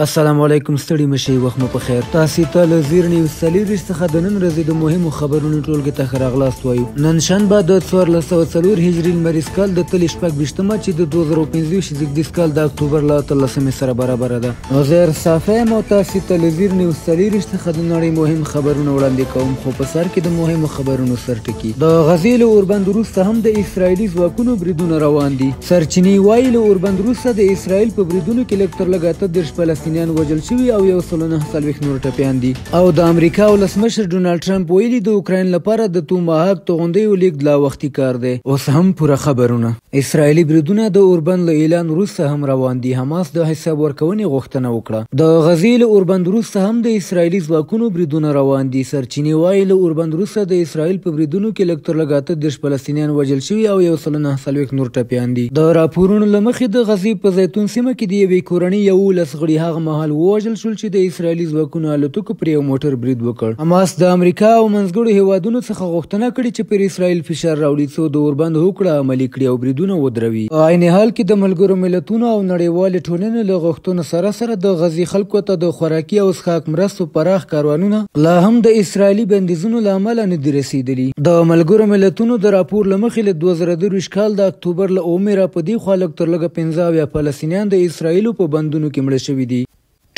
السلام علیکم، ستړي مشي، وخت مو په خیر. تاسو ته له زیر نیوز 24 څخه د نن ورځې د مهمو خبرونو ټولګې ته ښه راغلاست وایو. نن شنبه د 1404 هجري لمریز کال د تلې 26مه چې د 2025 زیږدیز کال د اکتوبر له 18مې سره برابره ده. عزیر صافی یم او تاسو ته له زیر نیوز 24 څخه د نړۍ مهم خبرونه وړاندې کوم، خو په سر کې د مهمو خبرونو سرټکي. د غزې له اوربند وروسته هم د اسرایلي ځواکونو بریدونه روان دي. سرچینې وایي له اوربند وروسته د اسرایل په بریدونو کې لږ تر لږه 38 فلسطینیان وژل شوي او 149 نور ټپیان دي. او د امریکا ولسمشر ډونالډ ټرمپ ویلي د اوکراین لپاره د توماهاک توغندیو لیږد لا وختي کار دی. اوس هم پوره خبرونه. اسرایلي بریدونه د اوربند له اعلان وروسته هم روان دي. حماس د حساب ورکونې غوښتنه وکړه. د غزې له اوربند وروسته هم د اسرایلي ځواکونو بریدونه روان دي. سرچینې وایي له اوربند وروسته د اسرایل په بریدونو کې لږ تر لږه 38 فلسطینیان وژل شوي او 149 نور ټپیان دي. د راپورونو له مخې د غزې په زیتون سیمه کې د یوې کورنۍ 11 غړي هغه مهال ووژل شول چې د اسرایلي ځواکونو الوتکو پر یو موټر برید وکړ. حماس د امریکا او منځګړو هیوادونو څخه غوښتنه کړې چې پر اسرایل فشار راوړي څو د اوربند هوکړه عملي کړي او بریدونه ودروي. په عین حال کې د ملګرو ملتونو او نړیوالې ټولنې له غوښتنو سره سره د غزې خلکو ته د خوراکي او څښاک مرستو پراخ کاروانونه لا هم د اسرایلي بندیزونو له امله نه دي رسېدلي. د ملګرو ملتونو د راپور له مخې له 2023 کال د اکتوبر له اوومې را په دې خوا لږ تر لږه 75 فلسطینیان د اسرایلو په بندونو کې مړه شوي دي.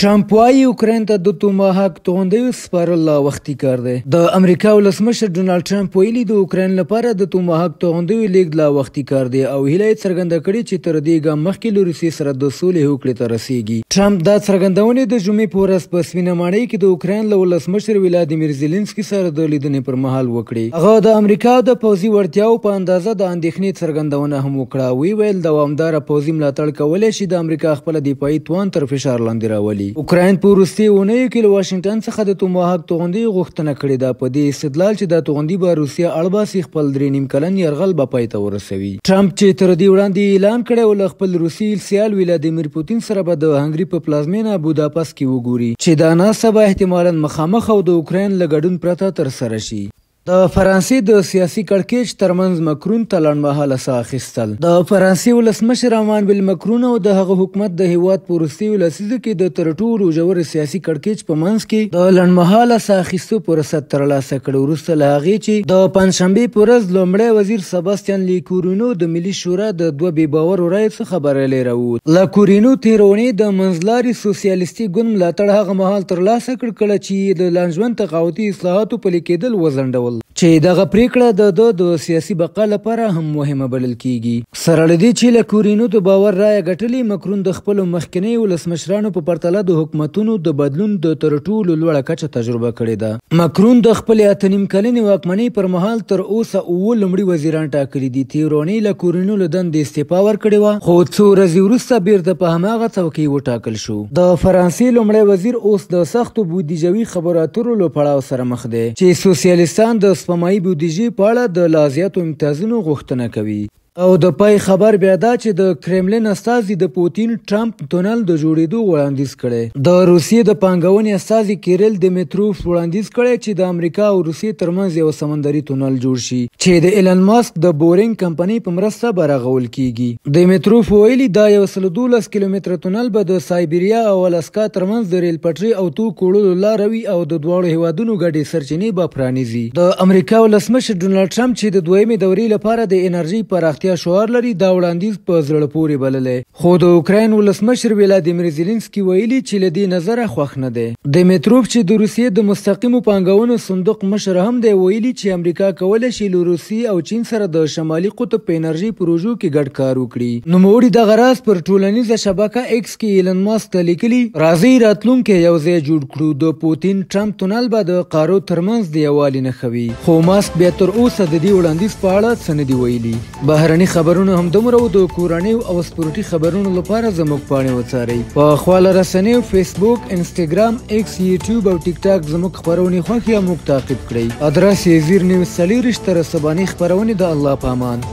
ټرمپ وایي اوکراین ته د توماهاک توغندیو سپارل لا وختي کار دی. د امریکا ولسمشر ډونالډ ټرمپ ویلي د اوکراین لپاره د توماهاک توغندیو لیږد لا وختي کار دی او هیله یې څرګنده کړې چې تر دې ګام مخکې له روسیې سره د سولې هوکړې ته رسیږي. ټرمپ دا څرګندونې د جمعې په ورځ په سپینه ماڼۍ کې د اوکراین له ولسمشر ولادیمیر زیلینسکي سره د لیدنې پر مهال وکړې. هغه د امریکا د پوځي وړتیاو په اندازه د اندېښنې څرګندونه هم وکړه. ویې ویل دوامداره پوځي ملاتړ کولی شي د امریکا خپله دفاعي توان تر فشار لاندې راولي. اوکراین په وروستیو اونیو کې له واشنګټن څخه د توماهاک توغندیو غوښتنه کړې ده، په دې استدلال چې دا توغندي به روسیه اړ باسي خپل 3.5 کلن یرغل به پای ته ورسوي. ټرمپ چې تر دې وړاندې اعلان کړی و له خپل روسي سیال ولادیمیر پوتین سره به د هنګري په پلازمېنه بوداپست کې وګوري چې دا ناسته به احتمالاً مخامخ او د اوکراین له ګډون پرته ترسره شي. د فرانسې د سیاسي کړکېچ ترمنځ مکرون ته لنډمهاله ساه اخیستل. د فرانسې ولسمشر امانویل مکرون او د هغه حکومت د هیواد په وروستیو لسیزو کې د تر ټولو ژور سیاسي کړکېچ په منځ کې د لنډمهاله ساه اخیستو فرصت ترلاسه کړ، وروسته له هغې چې د پنجشنبې په ورځ لومړی وزیر سباستیان لیکورینو د ملي شورا د دوه بې باورو رایو څخه بریالی راووت. لیکورینو تېره اونۍ د منځلاري سوسیالیستي ګوند ملاتړ هغه مهال ترلاسه کړ کله چې یې د لانجمن تقاعدي اصلاحاتو پلي کېدل وځنډول، چې دغه پریکړه د ده د سیاسي بقا لپاره هم مهمه بلل کیږي. سره له دې چې لیکورینو د باور رایه ګټلې، مکرون د خپلو مخکنیو ولسمشرانو په پرتله د حکومتونو د بدلون د تر ټولو لوړه کچه تجربه کړې ده. مکرون د خپلې 8.5 کلنې واکمنۍ پر مهال تر اوسه 7 لومړي وزیران ټاکلي دي. تېره اونۍ لیکورینو له دندې استعفا ورکړې وه، خو څو ورځې وروسته بیرته په هماغه څوکۍ وټاکل شو. د فرانسې لومړی وزیر اوس د سختو بودیجوي خبرو اترو له پړاو سره مخ دی چې سوسیالیستان د سپمایي بودیجې په اړه د لا زیاتو امتیازونو غوښتنه کوي. او د پای خبر بیا دا چې د کرملین استازي د پوتین ټرمپ تونل د جوړېدو وړاندیز کړی. د روسیې د پانګونې استازي کیریل دیمیتروف وړاندیز کړی چې د امریکا او روسیې ترمنځ یو سمندري تونل جوړ شي چې د ایلن ماسک د بورینګ کمپنۍ په مرسته به رغول کیږي. دیمیتروف ویلي دا 112 کیلومتره تونل به د سایبریا او الاسکا ترمنځ د ریل پټرۍ او توکو وړلو لاره وي او د دواړو هیوادونو ګډې سرچینې به پرانیزي. د امریکا ولسمشر ډونالډ ټرمپ چې د دویمې دورې لپاره د انرژۍ پراختیا شعار لري، دا وړاندیز په زړه پورې بللی، خو د اوکراین ولسمشر ولادیمیر زیلینسکي ویلي چې له دې نظره خوښ نه دی. دیمیتروف چې د روسیې د مستقیمو پانګونو صندوق مشر هم دی، ویلي چې امریکا کولی شي له روسیې او چین سره د شمالي قطب په انرژۍ پروژو کې ګډ کار وکړي. نوموړي دغه راز پر ټولنیزه شبکه ایکس کې ایلن ماسک ته لیکلي، راځئ راتلونکی یو ځای جوړ کړو، د پوتین ټرمپ تونل به د قارو ترمنځ د یووالي نښه وي. خو ماسک بیا تر اوسه د دې وړاندیز په اړه څه نه دي ویلي. بهرني خبرونه هم دومره وو. د کورنیو او سپورټي خبرونو لپاره زموږ پاڼې وڅارئ. په خواله رسنیو فیسبوک، انسټاګرام، ایکس، یوټیوب او ټیک ټاک زموږ خپرونې خوښې او موږ تعقیب کړئ. ادرس یې زیر نیوز 24. تر سبانۍ خپرونې د الله په امان.